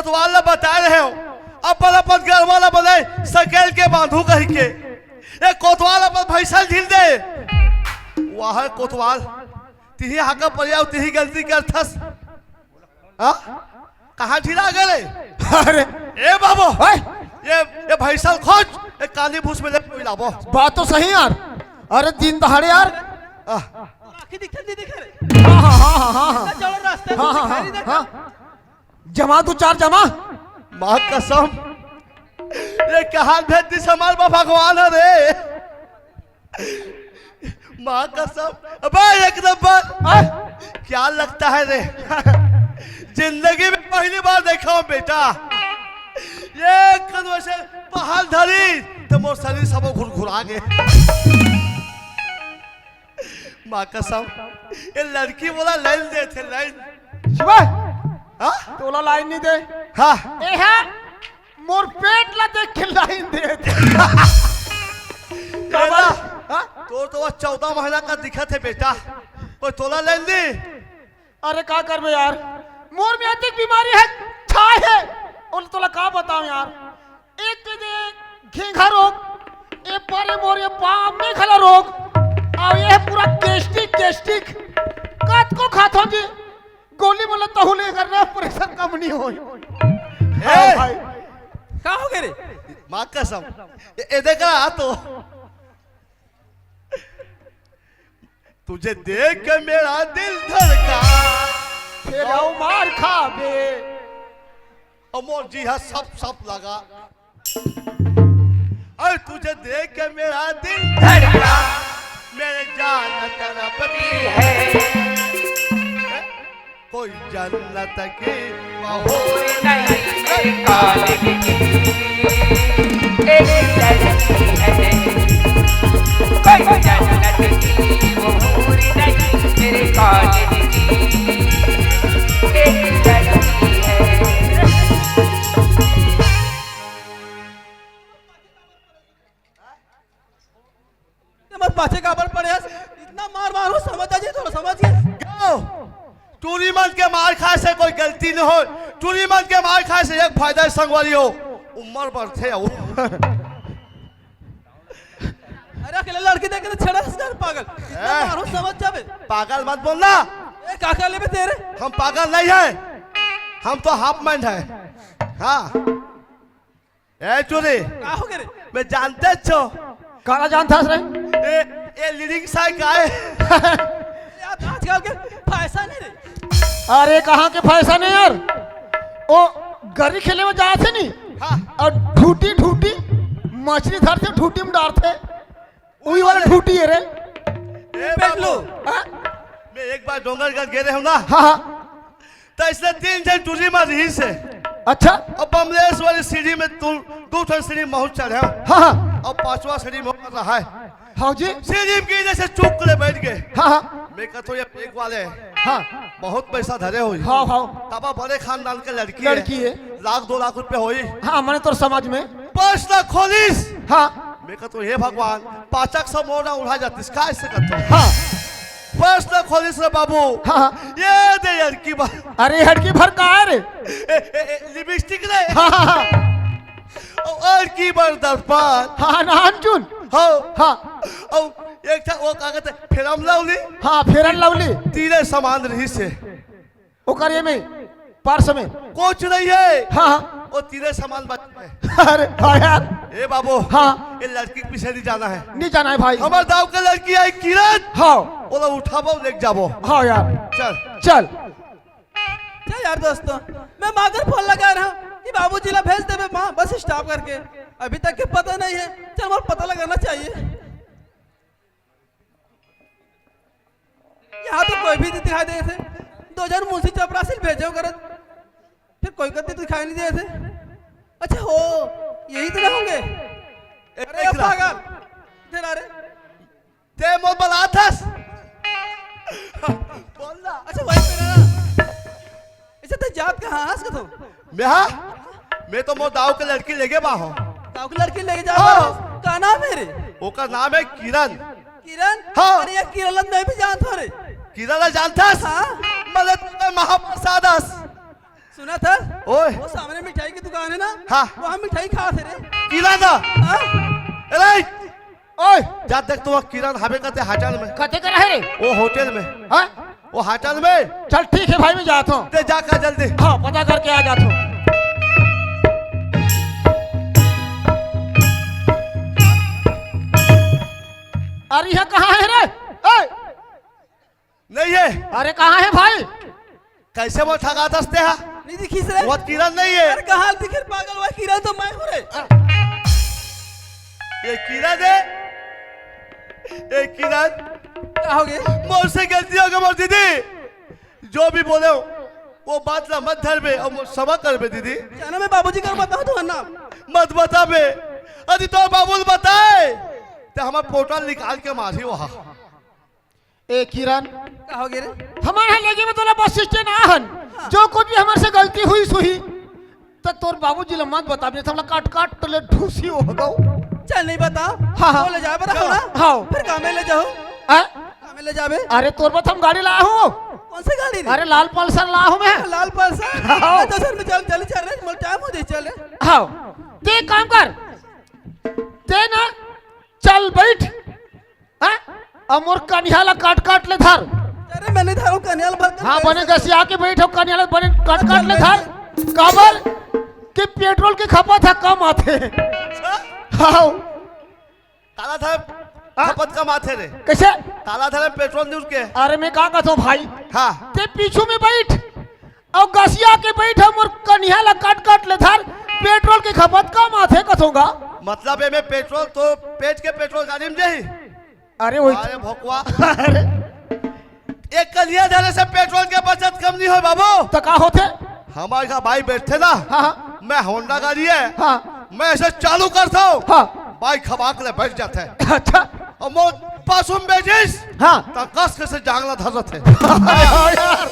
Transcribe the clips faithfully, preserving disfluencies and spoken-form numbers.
कोतवाल ला बताए रहे हो, अपन अपन गरवा ला बने सकेल के बांधू कहिके। ए कोतवाल, अपन भैंसा ढील दे। वाह कोतवाल, तिही हाका परियाव, तिही गलती करथस। हाँ? कहाँ ढीला गे रे? अरे। ए बाबू, ओए। ये, ये भैंसा खोज, एक काली भूस में ले कोई लाबो। बात तो सही यार। अरे दिन दहाड़े यार। आह। आँखें दिखत नहीं दिखे रे। हाँ, हाँ, हाँ, हाँ, हाँ। इतना चौड़ा रास्ता है, हाँ, हाँ, दिखाई नहीं देता। हाँ। जमा दू चार जमा। माँ कसम, ये कहाँ भेज दिस हमार बा भगवान रे। माँ कसम, अबे एक नंबर। आय। क्या लगता है रे? जिंदगी में पहली बार देखा हूँ बेटा, ये कदम से पहाड़ धरी तो मोर शरीर सब घुरघुरा गे। माँ कसम, ये लड़की मोला लाइन देथे, लाइन। शिवा, हाँ? तोला लाइन नहीं दे। हाँ। ए हा, मोर पेट ला देख के लाइन दे। ए ना, हाँ? तोर तो वो चौदह महीना का दिखत हे बेटा, कोई तोला लाइन दे। अरे का करबे यार, मोर में अतेक बीमारी हे, छाय हे, ओला तोला का बताओं यार। एक के दे घेंघा रोग, ए परे मोर ये पाँव में घला रोग, अउ ये पूरा gastric, gastric, कतको खाथों जी, गोली मोला तहु ले कर रहा, pressure कम नहीं होय। ए! हाँ भाई। का हो गे रे? माँ कसम, ए, ए देख रहा तो। तुझे देख के मेरा दिल धड़का। फेर अउ मार खाबे। अउ मोर जी हा सप सप लगा। अरे तुझे देख के मेरा दिल धड़का। मेरे जान तड़पती है। कोई जन्नत की महुर नहीं मेरे कॉलेज की, एक लड़की है, कोई जन्नत की महुर नहीं मेरे कॉलेज की, एक लड़की है। ते मोर पाछे काबर पड़े हस? इतना मार मारो, समझ आ जाए, थोड़ा समझ गए। क्यों? टूरी मन के मार खाए से कोई गलती नहीं हो। टूरी मन के मार खाए से एक फायदा है संगवारी हो, उम्र बढ़थे हो। अरे अकेले लड़की देख के तो छेड़ा हस कर पागल। इतना ए। मारो, समझ जाबे। पागल मत बोलना। ए, का कर लेबे तेरे? हम पागल नहीं है, हम तो half mind है। हाँ। ए चोरी, का हो गे रे? मैं जानते छो। काला जानथस रे? ए, ए leading साय का है? यार, आजकल के fashion है रे। अरे, कहाँ के fashion है यार? ओ, गरी खेले में जाथे नहीं? हाँ। अउ ढूटी, ढूटी, मछली धरथे, ढूटी में डारथे। उही वाला ढूटी है रे। ए पेटलू। बाबू, हाँ? मैं एक बार डोंगरगढ़ गे रहे हूँ ना। हाँ, हाँ। त अइसने तीन झन टूरी म रिहिस हे। अच्छा। अब बमलेश्वरी सीढ़ी में दू, दू ठन सीढ़ी महूँ चढ़ेंव। हाँ, हाँ। अब पांचवा सीढ़ी में ओकर रहाय। हाँ जी। सीढ़ी में गिरे से चुक ले बइठ गे। हाँ, हाँ। मैं कहत हों, ये bank वाले हाँ। बहुत पैसा धरे होही। हाँ, हाँ। तब बड़े खानदान के लड़की हे। लड़की हे। लाख दो लाख रुपया होही। हाँ, मने तोर समझ में। पर्स ला खोलिस। हाँ। मैं कहत हों, हे भगवान, पाँच एक सौ मोर ला उड़ा जातिस, का अइसे कहत हों? हाँ। पर्स ला खोलिस रे बाबू। हाँ, हाँ। ये दे लड़की भर। अरे, लड़की भर का हे रे? ए, ए, ए, lipstick रे। हाँ, हाँ, हाँ। अउ लड़की भर दर्पण। हाँ, हाँ, नानचुन। हाँ। हाँ। अउ एक ठा वो का कहत हे, Fair and Lovely। हाँ, Fair and Lovely। तीने सामान रिहिस हे। ओकर ये में, पर्स में। कुछ नहीं हे। हाँ, हाँ। वो तीने सामान बच हे। अरे, हाँ यार। ए बाबू। हाँ। ये लड़की के पीछे नहीं जाना हे। नहीं जाना हे भाई। हमर दाव के लड़की हे किरण। हाँ। ओला उठाबो, लेके जाबो। हाँ यार। चल। चल। चल यार दोस्तों, मैं माँ कर फोन लगा रहा हूँ कि बाबूजी ला भेज देबे माँ बस stop करके। अभी तक के पता नहीं हे, चल मोर पता लगाना चाहिए। यहाँ तो कोई भी नहीं दिखाई देत हे। दो झन मुंशी चपरासी ल भेजे हों करत, फेर कोई कती दिखाई नहीं देत हे। अच्छा हो, यही तो होंगे। ए, अरे देख ला। पागल, इधर आ रे। ते मोर बलाथस। बोल ना। अच्छा, वही पे ना। अच्छा, ते जात कहाँ हस कथों? मैं, हाँ? मैं तो मोर दाव के लड़की लेगे बा हों। दाव के लड़की लेगे जा हाँ। बा हों? का नाम हे रे? ओकर नाम हे किरण। किरण? हाँ। अरे, ये किरण ला मैं भी जानत हों रे। किरण ला जानथस? हाँ। मले तो महाप्रसाद अस। सुनत हस? ओए। वो सामने मिठाई की दुकान है ना? हाँ। वहाँ मिठाई खात हे रे। किला दा। हाँ? अरे, ओए, जा देख तो वो किरण हवे कते होटल में। कते करा हे रे? वो होटल में। हाँ? वो होटल में। चल ठीक है भाई, मैं जाता हूँ। ते जा का जल्दी। हाँ, पता करके आ जाता हूँ। अरे, यहाँ कहाँ है रे? ए! नहीं है। अरे, कहाँ है भाई? कैसे वो ठगा दसते हा? नहीं दिखिस रे। वो किरण नहीं है। अरे, कहाँ दिखिस पागल? वो किरण तो मैं हूँ रे। ये किरण है। ये किरण। का होगे? मोर से गलती होगे मोर दीदी। जो भी बोले हो, वो बात ला मत धरबे अउ मोर क्षमा करबे दीदी। जानो मैं बाबूजी कर बताओ तो ना। मत बताबे। यदि तोर बाबू ल बताए, त हमर फोटो निकाल के मारही वहाँ। ए किरण, का होगे रे? हमर यहाँ लेगे में तोला बस स्टैंड आ हन। हाँ। जो कुछ भी हमर से गलती होइस होही, त तोर बाबूजी ल मत बताबे, त हमला काट काट ले ढूसी हो गो। चल नहीं बता। हाँ, हाँ। वो ले जाए बता चलो। ना। हाँ। फिर का में ले जाहूँ? हाँ? का में ले जाबे? अरे तोर बर हम गाड़ी लाया हूँ। कौन सी गाड़ी रे? अरे लाल पल्सर लाया हूँ मैं। लाल पल्सर? हाँ। अच्छा सर, मैं चल, चल, चल रे, मोर टाइम हो जाए, चल रे। हाँ। ते एक काम कर, ते ना चल बैठ। हाँ? अउ मोर कनिहा ला काट काट ले धर। अरे मैं नहीं धरूँ कनिहा ला, बस हाँ, बने गसिया के बैठ हो, कनिहा ला बने काट काट ले धर। काबर कि पेट्रोल के खपत ह कम आथे। हाँ। काला धर हाँ? खपत कम आथे रे। कैसे? काला धर पेट्रोल दूर के। अरे मैं का कहता हूँ भाई? हाँ। ते पीछू में बैठ। अउ गसिया के बैठ, मोर कनिहा ला काट काट ले धर, पेट्रोल के खपत कम आथे कथों गा। मतलब एमे पेट्रोल तो पेट के पेट्रोल गाड़ी में जाही। अरे वही। अरे भोकवा। अरे। एक कनिहा धरे से पेट्रोल के बचत कम नहीं होय बाबू। त का होथे? हमर का बाई बैठथे ना। हाँ, हाँ। मैं होंडा गाड़ी है। हाँ। मैं ऐसे चालू करता हूँ। हाँ। बाई खबाक ले बैठ जाथे। अच्छा। अउ मोर पासू में बैठिस। हाँ। त कस के से जांगला धर लेथे। अरे हाँ यार।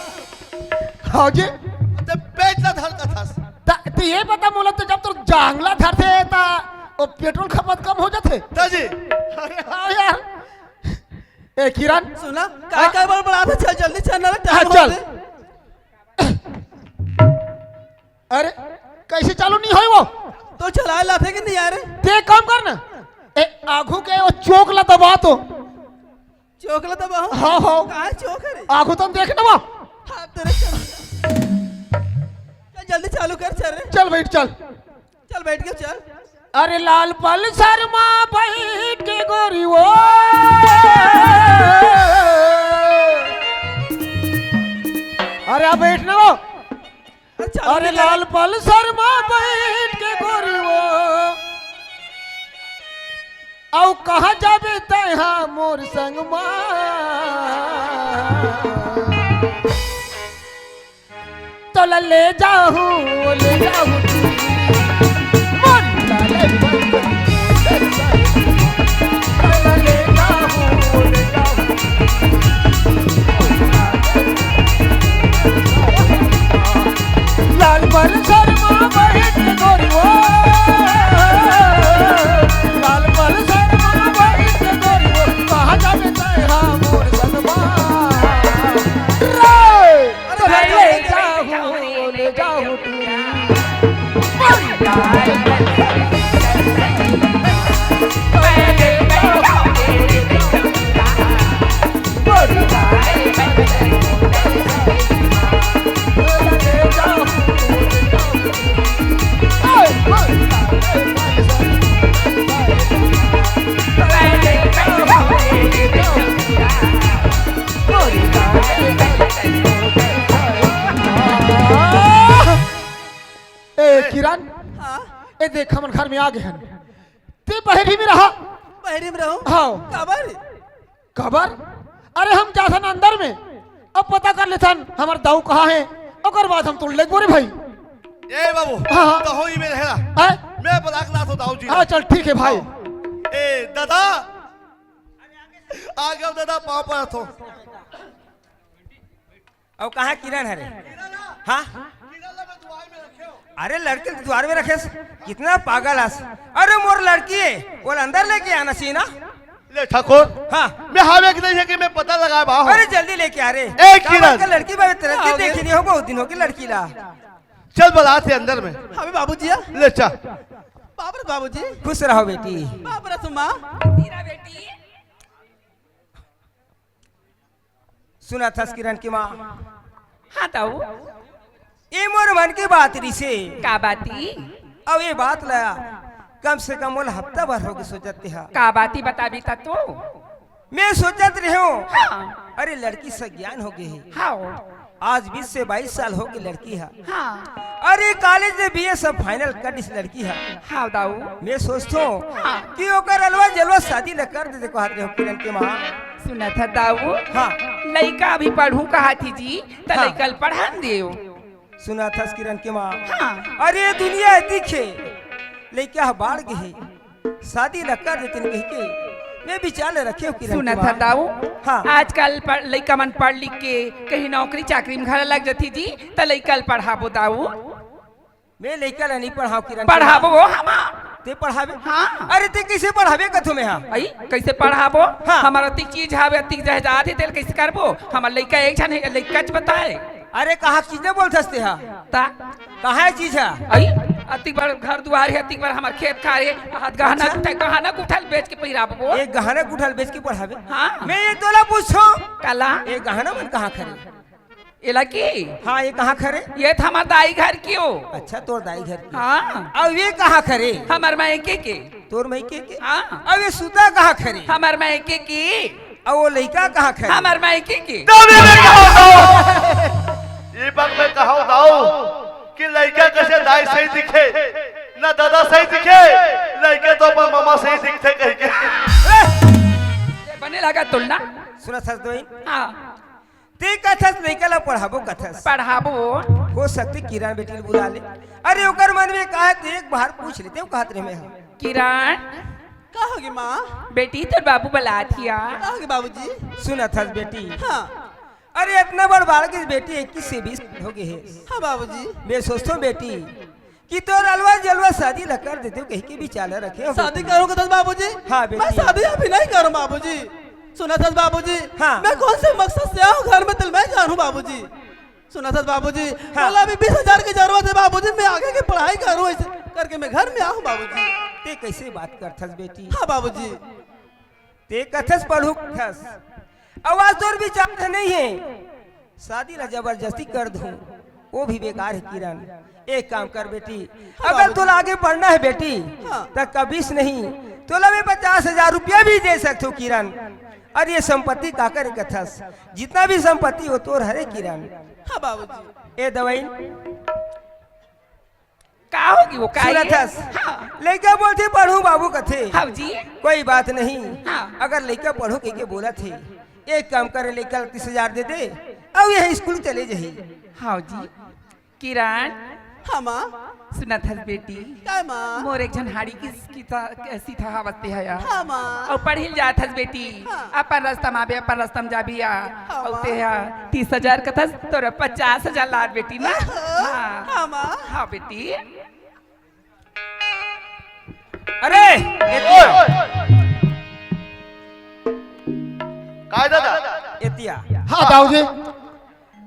हाँ जी। ते पेट ला धर कथस। त, त ये बता मोला, त जब तोर जांगला धरथे त वो पेट्रोल खपत कम हो जाथे। त जी। अरे हाँ यार। ए किरण। सुना, काय हाँ? काय बड़बड़ात हस, चल जल्दी चल ना, हाँ, टाइम चल। होथे। अरे, कैसे चालू नहीं होय वो? तो चलाए लाथे कि नहीं आ रे? ते काम कर ना। ए, आगू के वो चोक ला दबा तो। चोक ला दबाहूँ? हाँ, हाँ। कहाँ चोक हे रे? आगू तो देख ना वो। हाँ, तेरे चल। चल, जल्दी चालू कर, चल रे। चल बैठ, चल। चल, बैठ के चल। अरे लाल पल्सर मा बैठ के गोरी वो। अरे आ बैठ ना वो। अच्छा, अरे निकल। लाल पल्सर मा बैठ के गोरी वो, अउ कहाँ जाबे तैं हा मोर संग मा? तोला ले जाहूँ, ले जाहूँ। मोर लाल पल्सर मा बैठ के गोरी वो। लाल पल्सर मा बैठ के गोरी वो, लाल पल्सर मा बैठ के गोरी वो, कहाँ जाबे तैं हा मोर संग मा? रे, तोला ले जाहूँ, ले जाहूँ टूरी। ए, किरण, हाँ? ए, देख, हमन घर में आ गे हन। ते बहरी में रहा। बहरी में रहूं? हाँ। काबर? काबर? अरे, हम जाथन अंदर में, अब पता कर लेथन, हमर दाऊ कहाँ हे, ओकर बाद हम तोला लेगबो रे भाई। ए बाबू, हाँ, हाँ। तहूँ ही में रहेला। हैं? मैं बुला के लाथों दाऊ जी ला। हाँ, चल, ठीक हे भाई। हाँ। ए, दादा, आ गया दादा, पाँव परत हों। अउ कहाँ किरण हरे? हाँ? अरे लड़की ल दुवार में रखेस, कितना पागल हस। अरे मोर लड़की हे, ओला अंदर लेके आना चाहिए ना। ले ठाकुर, हाँ। मैं हावे कि नहीं हे कि मैं पता लगाए बा हूँ। अरे जल्दी लेके आ रे। ए, किरण। का लड़की बा, तेरा लड़की देखी नहीं हो, बहुत दिन हो गए लड़की ला। चल बलात हे अंदर में। हवे बाबूजी, आ। ले चल। बाप रे बाबूजी। खुश रहो बेटी। बाप रे सुमा। सुनत हस किरण के माँ? हाँ दाऊ। ए मोर मन के बात रिसे। का बाती? अब ए बात ला कम से कम मोला हफ्ता भर होगे सोचत तेहा। का बाती बताबी त तू? मैं सोचत रहेंव। हाँ। अरे लड़की सज्ञान होगे हे। हाँ। आज बीस से बाईस साल होगे लड़की हा। हाँ। अरे कॉलेज में बीए सब final कर दिस लड़की हा। हाँ दाऊ। मैं सोचथों हाँ। कि ओकर अलवा जलवा शादी ल कर दे, देखो हाथ में किरण के माँ। सुनत ह दाऊ। हाँ। लइका अभी पढ़हूँ कहाथे जी, त हाँ। लइका ल पढ़ान देव। सुनत हस किरण के माँ। हाँ। अरे दुनिया दिखे, लइका ह बाढ़ गे हे। शादी ल कर देतेन कहिके मैं विचार ल रखे हंव किरण सुनत कुमार। ह दाऊ। हाँ। आजकल पढ़, लइका मन पढ़ लिख के कहीं नौकरी चाकरी में घला लग जथे जी, त लइका ल पढ़ाबो दाऊ। मैं लइका ल नहीं पढ़ांव किरण कुमार। पढ़ाबो वो हमा। ते पढ़ाबे? हाँ। अरे ते कइसे पढ़ाबे कथों मैं हा? अई, कइसे पढ़ाबो? हाँ। हमर अतिक चीज हावे, अतिक जायदाद हे, तेल कइसे करबो? हमर लइका एक झन हे, लइका च बताए। अरे कहाँ चीज नहीं बोलथस ते हा? ता? कहाँ हे चीज हा? अई, अतिक बड़ घर दुआर हे, अतिक बड़ हमर खेत खार हे, हाथ गहना अच्छा। गुठा, गहना गुठा ल बेच के पहिराबो। ए गहना गुठा ल बेच के पढ़ाबे? हाँ। मैं ए तोला पूछों। काला? ए गहना मन कहाँ खरे? एला की? हाँ, ए कहाँ खरे? ए त हमर दाई घर के हो। अच्छा, तोर दाई घर के। हाँ। अउ ए कहाँ खरे? हमर मायके के। तोर मायके के? हाँ। अउ ए सूता कहाँ खरे? हमर मायके के। अउ ओ लइका कहाँ खरे? हमर मायके के। तब ए मैं कहूँ दाऊ, ए बात मैं कहूँ दाऊ कि लइका कइसे दाई सही दिखे, ना दादा सही दिखे, लइका तो अपन ममा सही दिखथे कहिके। ए, बने लगा तुलना। सुनत हस दोई? हाँ। ते कथस लइका ला पढ़ाबो कथस। पढ़ाबो। हो सकथे किरण बेटी ल बुला ले। अरे ओकर मन में का हे ते एक बार पूछ लेतेंव कहत रहेंव मैं हा। किरण। का होगे माँ? बेटी तोर बाबू बलात हे या। का होगे बाबूजी? सुनत हस बेटी। हाँ। अरे अतना बड़ बाढ़ गे बेटी, इक्कीस से बीस होगे हे। हाँ बाबूजी। मैं सोचथों बेटी कि तोर अलवा जलवा शादी ल कर देतेंव कहिके विचार ल रखे हंव। शादी करहूँ कथस बाबूजी? हाँ बेटी। मैं शादी अभी नहीं करहूँ बाबूजी। सुनत हस बाबूजी? हाँ। मैं कौन से मकसद से आएंव घर में तेला मैं जानहूँ बाबूजी। सुनत हस बाबूजी? हाँ। मोला अभी बीस हजार के जरूरत हे बाबूजी, मैं आगे के पढ़ाई करहूँ, अइसे करके मैं घर में आएंव बाबूजी। ते कइसे बात करथस बेटी? हाँ बाबूजी। ते कथस पढ़हूँ कथस, अउ आज तोर विचार नहीं हे, शादी ला जबरदस्ती कर दूँ, ओ भी बेकार हे किरण। एक काम कर बेटी, हाँ अगर बाबूजी। तोला आगे बढ़ना हे बेटी, हाँ। त कभीस नहीं, तोला मैं पचास हजार रुपया भी दे सकथों किरण। अरे ए संपत्ति काकर कथस, जितना भी संपत्ति हे तोर हरे किरण। हाँ बाबूजी। ए दवई का होगे वो, का सुनत हे? हस? हाँ। लइका बोलथे, "पढ़हूँ बाबू," कथे। हाँ जी। कोई बात नहीं। हाँ। अगर लइका पढ़हूँ कहिके बोलत हे, एक काम करे, लइका ल तीस हजार दे दे, अउ ए स्कूल चले जाही। हाँ जी। किरण। हाँ, माँ। सुनत हस बेटी? का, माँ? मोर एक झन हाड़ी किस की त-, सीथा हावत ते हया। हाँ, माँ। अउ पढ़े ल जात हस बेटी? हाँ। अपन रस्ता म आबे, अपन रस्ता म जाबे या। हाँ, अउ माँ। ते ह तीस हजार कथस, तोर पचास हजार लात बेटी ना। हाँ, हाँ। हाँ, माँ। हाँ, बेटी। अरे, एतिया। ओए। काय दादा? एतिया। हाँ, दाऊ जी।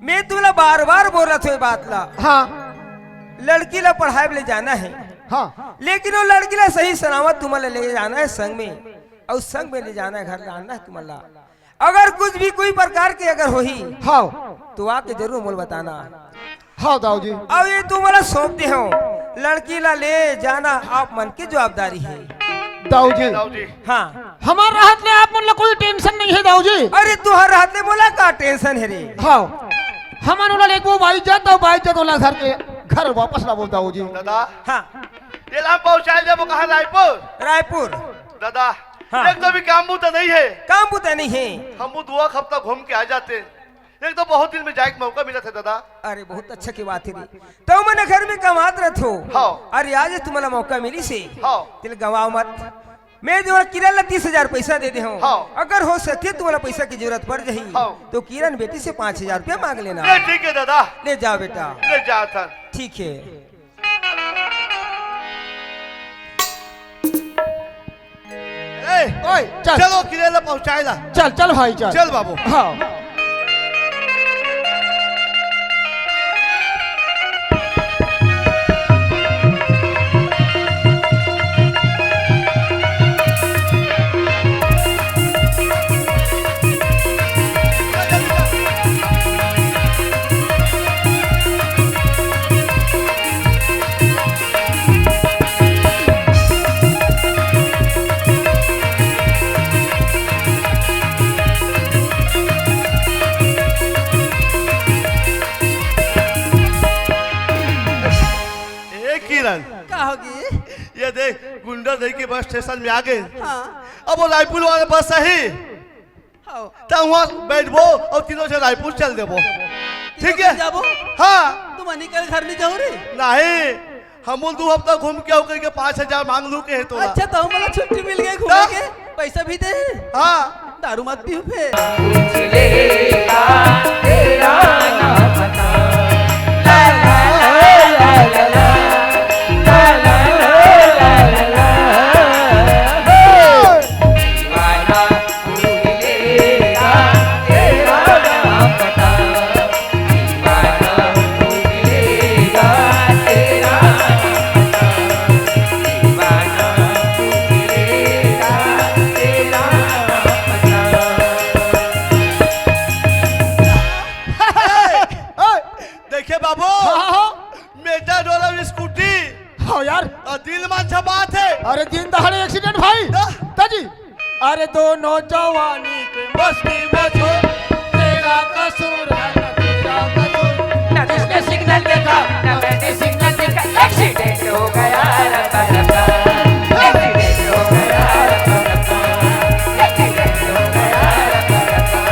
मैं तुमला बार-बार बोलत हों ए बात ला। हाँ। लड़की ला पढ़ाए बर ले जाना हे। हाँ। लेकिन ओ लड़की ला सही सलामत तुमन ला ले जाना हे संग में, अउ संग में ले जाना हे घर लाना हे तुमन ला। अगर कुछ भी कोई प्रकार के अगर होही, हाँ। तो आके जरूर मोला बताना। हाँ दाऊ जी। अब ये तुमन ला सौंप दे हंव, लड़की ला ले जाना आप मन के जवाबदारी हे। दाऊ जी। दाऊ जी। हाँ। हमर रहत ले आप मन ला कोई tension नहीं हे दाऊ जी। अरे तुहर रहत ले मोला का tension हे रे? हाँ। हमन ओला लेगबो बाईस जन, त बाईस जन ओला धर के घर वापस लाबो दाऊ जी। दादा। हाँ। एला पहुँचाए जाबो कहाँ? रायपुर? रायपुर। दादा, हाँ। एक तो भी काम बूता नहीं हे। काम बूता नहीं हे। हमू दुआ हफ्ता घूम के आ जाते। एक तो बहुत दिन में जाए के मौका मिलत हे दादा। अरे बहुत अच्छा के बात हे रे। तउ मन घर में कमात रहिथो। हाँ। अरे आज तुमन ला मौका मिलिस हे। हाँ। तेला गंवाव मत। मैं तुमन ला किरण ला तीस हजार पैसा दे दे हंव। हाँ। अगर हो सके तुमन ला पैसा के जरूरत पड़ जाही, हाँ। तो किरण बेटी से पाँच हजार रुपया मांग लेना। ले ठीक हे दादा। ले जाव बेटा। ले जाथन। ठीक हे। ए, ओए, चल। चलो, किरण ला पहुंचाए ला। चल, चल भाई, चल। चल बाबू। हाँ। स्टेशन में आ गए। हाँ। अब वो रायपुर वाले बस आही, हाँ। त वहाँ बैठबो अउ तीनों झन रायपुर चल देबो। ठीक है? जाबो? हाँ। तुम अनिका के घर नहीं जाओ रे? नहीं, हम दू हफ्ता घूम के आओ करके पाँच हजार मांग लू के है तोला। अच्छा, त हमला छुट्टी मिल गई घूमे के, पैसा भी दे। हाँ। दारू मत पीहू फेर। देखे बाबू, हाँ, हाँ, हाँ। मेटाडोर अउ स्कूटी। हाँ यार। अउ दिन मा छपात हे। अरे दिन दहाड़े एक्सीडेंट भाई। हाँ। ताजी। अरे दोनों जवानी के मस्ती में छो, तेरा कसूर है ना तेरा कसूर। ना तुझने सिग्नल देखा, ना मैंने सिग्नल देखा। एक्सीडेंट हो गया रब्बा रब्बा। एक्सीडेंट हो गया रब्बा रब्बा। एक्सीडेंट हो गया रब्बा रब्बा।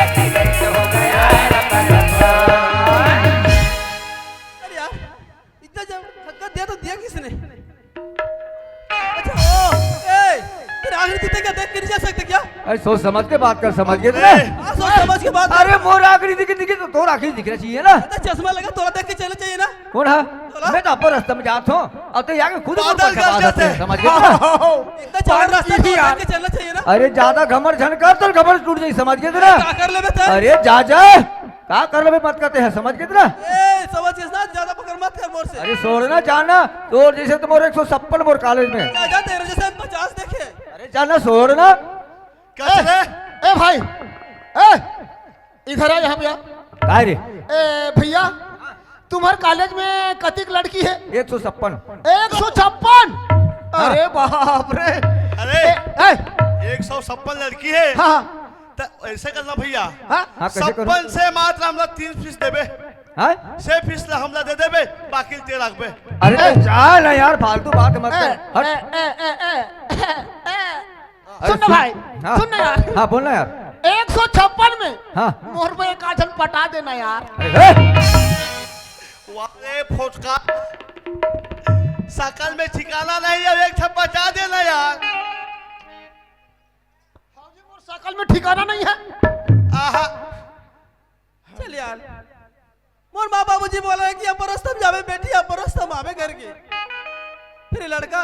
एक्सीडेंट हो गया रब्बा रब्बा। अरे यार, इतना जब धक्का दिया तो दिया किसने? अच्छा, ओ, ए, तेरे आखिरी जूते क्या देख के नहीं जा सकते क्या? अरे सोच समझ के बात कर, समझ गए ना? हाँ, सोच समझ के बात कर। अरे मोर आखिरी दिखे, दिखे तो तोर आखिरी दिखना चाहिए ना। अच्छा, चश्मा लगा, थोड़ा देख के चलना चाहिए ना। कौन है? थोड़ा। मैं तो अपर रास्ता में जात हूँ, अब तो यहाँ के खुद बात कर सकते हैं, समझ गए ना? इतना चौड़ा रास्ता तो देख के चलना चाहिए ना। अरे ज्यादा घमंड झन कर, तो घमंड टूट जाए, समझ गए ना? क्या कर ले बे? अरे जा जा। का कर लेबे मत करते हैं, समझ के ना? ए, समझ के ना, ज्यादा पकड़ मत कर मोर से। अरे छोड़ ना, जाना। तोर जैसे तो मोर एक सौ छप्पन मोर कॉलेज में। जा, जा, तेरे जैसे हम पचास देखे। अरे जाना, छोड़ ना। कस रे? ए भाई, ए, इधर आ यहाँ पे आ। काय रे? ए भैया, तुम्हारे कॉलेज में कतिक लड़की है? एक सौ छप्पन। एक सौ छप्पन? हाँ। अरे बाप रे। अरे, ए, ए। एक सौ छप्पन लड़की है। हाँ। त ऐसे करना भैया, हाँ? हाँ, कैसे करूँ? छप्पन से मात्र हमला तीन फीस देबे। हाँ? छह फीस ला हमला दे देबे, बाकी ते रखबे। अरे ए! तो जा ना यार, फालतू बात मत ए, कर। हट। ए, ए, ए, ए, ए, ए। अरे सुन ना सुन, भाई, हाँ। सुन ना यार। हाँ, बोल ना यार। एक सौ छप्पन में हाँ। मोर पे एक आध झन पटा देना यार। अरे, हे! वाह रे फोटका, शकल में ठिकाना नहीं है, एक ठप्पा पटा देना यार। हाँ जी, मोर शकल में ठिकाना नहीं है। आहा। चल यार, मोर माँ बाबूजी बोले कि अपर रास्ता में जाबे बेटी, अपर रास्ता में आबे करके। फिर ये लड़का,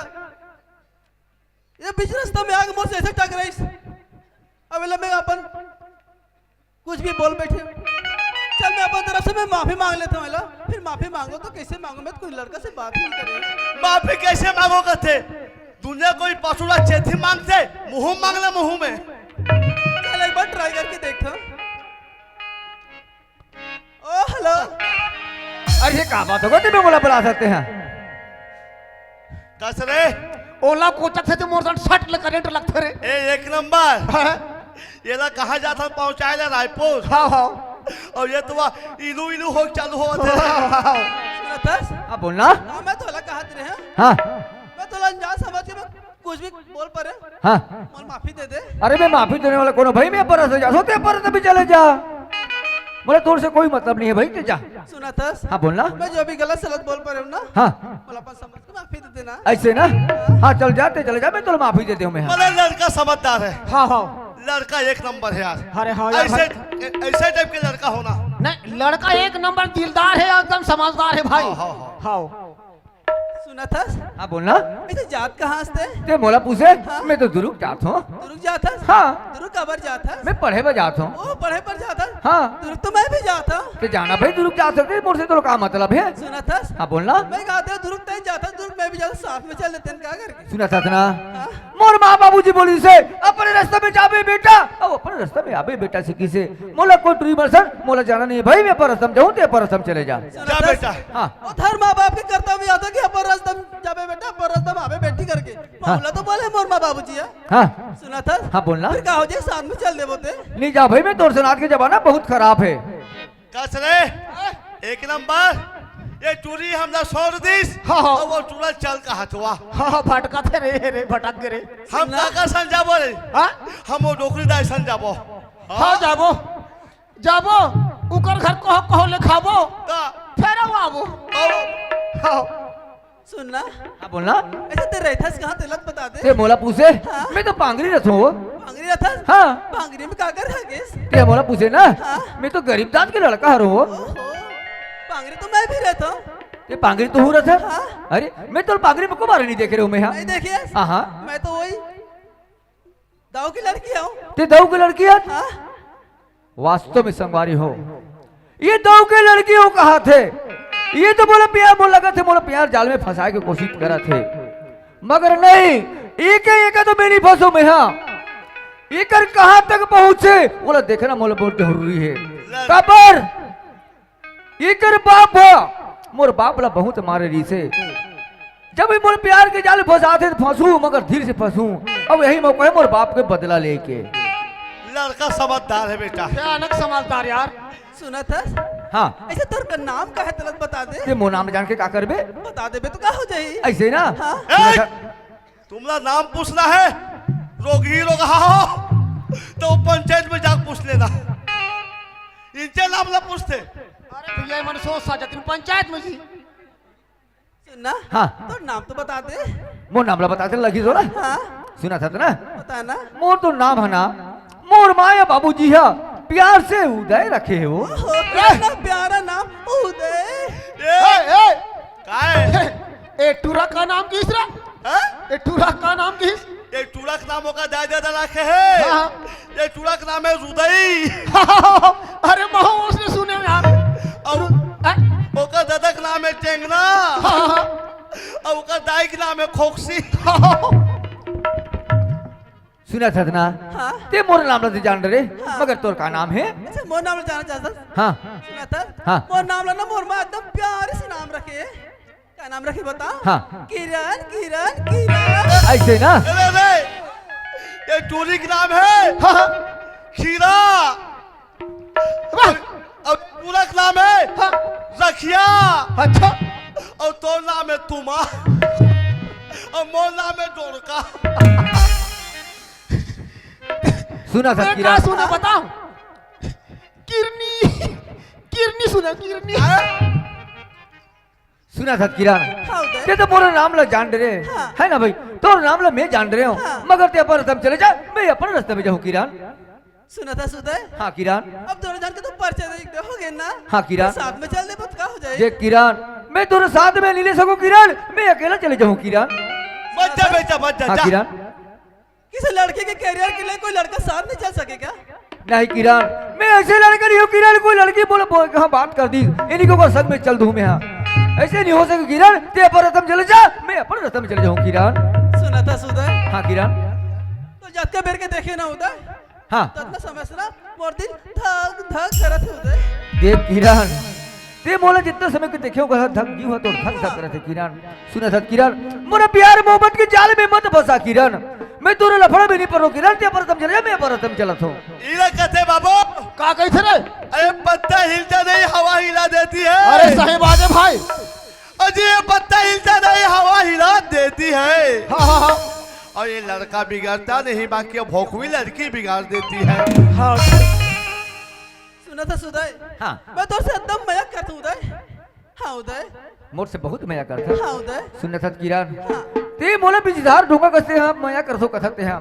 ये बीच रास्ता में आके मोर से ऐसे टकराइस। अब एला मैं अपन कुछ भी बोल बैठे। चल, मैं अपन तरफ से मैं माफी मांग लेता हूँ, एला। फिर माफी मांगो तो कैसे मांगो? मैं तो कोई लड़का से बात ही नहीं कर रही। माफी कैसे मांगो कहते? दुनिया कोई पशु ला चेथी मांगते, मुंह मांग ले मुंह में। चल, एक बार ट्राई करके देखता हूँ। ओ, हेलो। अरे, ये का बात होगा? तुम्हें बोला बुला सकते हैं। कस रे? ओला कोचक से तो मोर सन सट ले करंट लगथे रे। ए, एक नंबर। हाँ। ये ला कहाँ जात हन पहुँचाए ला रायपुर? हाँ, हाँ। अउ ये तो वह इलू इलू हो चालू होत हे। हाँ, हाँ, हाँ। सुनतस? हाँ, बोलना। हाँ, मैं तोला कहत रहे हँव। हाँ। मैं तोला अनजान समझ के मैं कुछ भी बोल परे। हाँ। मोला माफी दे दे। अरे मैं माफी देने वाला कौन हूँ भाई, मैं परस जात हूँ, ते परस भी चले जा। बोले तोर से कोई मतलब नहीं है भाई, ते जा। सुनतस? हाँ, बोलना। मैं जो भी गलत सलत बोल परे हूँ ना, हाँ। मोला अपन समझ के माफी दे देना। ऐसे ना? हाँ, चल जा, ते चले जा, मैं तोला माफी दे देहूँ मैं, हाँ। बोले लड़का समझदार है। हाँ, हाँ। लड़का एक नंबर है यार। अरे हाँ यार ऐसे, भाई। ऐसे टाइप के लड़का होना। नहीं, लड़का एक नंबर दिलदार है, एकदम समझदार है भाई। हाँ, हाँ, हाँ। हाँ। सुनत हस? हाँ, बोलना। वैसे जात कहाँ हस ते? ते मोला पूछे? हाँ। मैं तो दुरुग जात हूँ। दुरुग जात हस? हाँ। दुरुग काबर जात हस? मैं पढ़े बर जात हूँ। ओ, पढ़े बर जात हस? हाँ। दुरुग तो मैं भी जात हूँ। ते जाना भाई, दुरुग जा सकते, मोर से तोला का मतलब है? सुनत हस? हाँ, बोलना। मैं कहत हूँ दुरुग तैं जात हस, दुरुग मैं भी जात हूँ, साथ में चल देते हैं, क्या करके? सुनत हस ना? हाँ। मोर माँ बाबूजी बोलिस हे, "अपने रास्ता में जाबे बेटा, अउ अपने रास्ता में आबे बेटा," से किसे। मोला कोई टुरी मरसन, मोला जाना नहीं है भाई, मैं अपन रास्ता में जाहूँ, ते अपन रास्ता में चले जा। सुनत हस? जा बेटा। हाँ। ओ, तोर माँ बाप के कर्तव्य आथे कि अपन रास्ता में जाबे बेटा, अपन रास्ता में आबे बेटी करके। हाँ। मोला तो बोले मोर माँ बाबूजी हे। हाँ। सुनत हस? हाँ, बोलना। फिर का हो जाए, साथ में चल देबो ते? नहीं जा भाई, मैं तोर सन आज के जमाना बहुत खराब है। कस रे? एक नंबर। ये टूरी हमला छोड़ दिस। हाँ, हाँ। अउ वो टूरा चल कहाथे। हाँ, हाँ, भटकथे रे, रे, भटक गे रे। हम सुनना। काकर संग जाबो रे? हाँ? हम वो डोकरी दाई संग जाबो। हाँ, जाबो। जाबो, उकर घर कहो, कहो ले खाबो। का? फेर आबो। आओ। हाँ। सुनना। हाँ, बोलना। अइसे तें रहिथस कहाँ, तेला तो बता दे। तें मोला पूछे? हाँ। मैं तो पांगरी रहिथों वो। पांगरी रहिथस? हाँ। पांगरी में का कर रह गेस? तें मोला पूछे ना? हाँ। मैं तो गरीब जात के लड़का हरों वो। ओहो, पांगरी तो मैं भी रहिथों। तें पांगरी तो हूँ रहिथस? हाँ। अरे, मैं तो पांगरी में को बार नइ देखे रहेंव मैं, हाँ। नइ देखे? हाँ, हाँ। मैं तो वही दऊ के लड़की हूँ। तें दऊ के लड़की हस? हाँ। वास्तव में संगवारी हो, ये दऊ के लड़की हो कहाथे। ये तो मोला प्यार, मोला लगथे, मोला प्यार जाल में फंसाए के कोशिश करथे, मगर नहीं, एके, एके तो मैं नइ फंसों मैं, हाँ। एकर कहाँ तक पहुँचे, मोला देखना मोला बहुत जरूरी हे। काबर एकर बाप ह, मोर बाप ला बहुत मारे रिहिसे। जब भी मोर प्यार के जाल फंसाथे त फंसहूं, मगर धीर से फंसहूं। अब यही मौका हे मोर बाप के बदला लेके। लड़का समझदार हे बेटा। भयानक समझदार यार। सुनथस? हाँ। अइसे तोर का नाम का हे, तेला बता दे। तें मोर नाम जान के का करबे? बता देबे त का हो जाही? अइसे ना? हाँ। सुनथस? तुमला नाम पूछना हे, रोगही रोगहा हो, त पंचायत में जाके पूछ लेना। इनसे नाम ला पूछथे। अरे भइया, ये मन सोच साजतिन पंचायत में जी। सुनना। हाँ। तोर नाम तो बता दे। मोर नाम ला बताथे लगही तोला। हाँ। सुनथस ना? बता ना। मोर तो नाम हे ना, मोर माँ या बाबूजी हा प्यार से उदय रखे हे वो। ओहो, कितना प्यारा नाम, उदय। ए, ए, काय? ए टूरा का नाम किस रा? हाँ? ए टूरा का नाम किस? ए टूरा का नाम ओकर दाई ददा रखे हे। हाँ। ए टूरा का नाम हे रुदई। अरे महूं ओसने सुनेंव यार। अउ हाँ? ओकर ददा का नाम हे टेंगना। हाँ, हाँ। अउ ओकर दाई का नाम हे खोकसी। सुनथस ना? हाँ। तें मोर नाम ला तो जान डरे, हाँ। मगर तोर का नाम हे? अच्छा, मोर नाम ला जानना चाहथस? हाँ। सुनथस? हाँ। मोर नाम ला ना मोर माँ एकदम प्यारे से नाम रखे हे। का नाम रखे बता? हाँ। किरण, किरण, किरण। अइसे ना? अरे, अरे, ये टूरी का नाम हे। हाँ, हाँ। खीरा। वाह। अउ टूरा का नाम हे। हाँ। रखिया। अच्छा। अउ तोर नाम हे तुमा। अउ मोर नाम हे डोरका। सुनथस मैं किरण? का सुनों, बताओ। किरनी, किरनी सुनों, किरनी। सुनथस किरण? हाँ, उदय। तें तो मोर नाम ला जान डरे। हाँ। हे ना भई? तोर नाम ला मैं जान डरे हूँ। हाँ। मगर तें अपन रस्ता में चले जा, मैं अपन रस्ता में जाहूँ किरण। सुनथस उदय? हाँ किरण। अब दोनों झन के तो परिचय दे होगे ना? हाँ किरण। तो साथ में चल देबो त का हो जाही? देख किरण, मैं तोर साथ में नइ ले सकूँ किरण, मैं अकेला चले जाहूँ किरण। मत जा बेटा, मत जा, हाँ जा। किरण। किसी लड़की के career के लिए कोई लड़का साथ नहीं चल सके क्या? नहीं किरण, मैं अइसे लड़का नहीं हूँ किरण, कोई लड़की बोले, बोले, हाँ, बात कर दी, इन्हीं को संग में चल दूँ मैं, हाँ। अइसे नहीं हो सके किरण, तें अपन रस्ता में चले जा, मैं अपन रस्ता में चले जाहूँ किरण। सुनथस उदय? हाँ किरण। तोला जतका बेर के देखे ना उदय, हाँ। ततना समय से ना मोर दिल धक धक करत हे उदय। देख किरण, तें मोला जितना समय के देखे हो, धक जीव ह तोर धक धक करत हे किरण। सुनथस किरण, मोला प्यार मोहब्बत के जाल में मत फंसा किरण। मैं तोर लफड़ा में नइ परों किरण, तें अपन रस्ता में चले जा, मैं अपन रस्ता में चलत हूँ। इला कथे बाबू। का कहिथे रे? अरे पत्ता हिलता नहीं, हवा हिला देती है। अरे सही बात हे भाई। अजी, ये पत्ता हिलता नहीं, हवा हिला देती है। हाँ, हाँ, हाँ। अउ ये लड़का बिगड़ता नहीं, बाकी ये भोकवी लड़की बिगाड़ देती है। हाँ। सुनथस उदय? हाँ। मैं तोर से एकदम मया करत हूँ उदय। हाँ उदय। मोर से बहुत मया करथस। हाँ उदय। सुनथस किरण? हाँ। तें मोला बिजधार ढोंगा कस तें हा मया करथस कथस तें हा।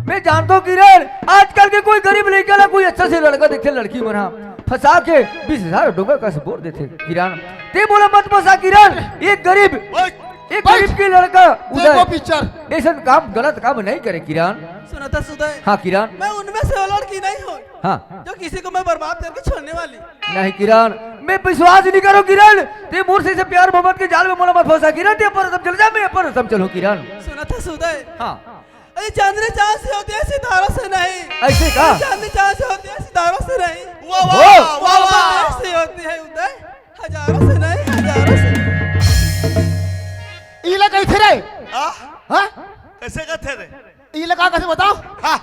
मैं जानत हूँ किरण, आजकल के कोई गरीब लड़का ला कोई अच्छा से लड़का देखथे, लड़की मन हा फंसा के बिजधार ढोंगा कस बोर देथे किरण। तें मोला मत फंसा किरण, एक गरीब, ओए, एक गरीब के लड़का उदय, देखो पिक्चर। अइसन काम, गलत काम नहीं करे किरण। सुनथस उदय? हाँ किरण। मैं उनमें से वो लड़की नहीं हूँ, हाँ। जो किसी को मैं बर्बाद करके छोड़ने वाली। नहीं किरण, मैं विश्वास नहीं करों किरण, तें मोर से प्यार मोहब्बत के जाल में मोला मत फंसा किरण, तें अपन रस्ता में चले जा, मैं अपन रस्ता में चलहूँ किरण। सुनथस उदय? हाँ। अरे चांदनी चांद से होती है, सितारों से नहीं। अइसे का? अरे चांदनी चांद से होती है, सितारों से नहीं। वाह, वाह, वाह, वाह। मोहब्बत से होती है उदय, हजारों से नहीं, हजारों से। इला कहिथे रे? हाँ? हाँ? कइसे कथे रे? इला का कथे बताओ? हाँ।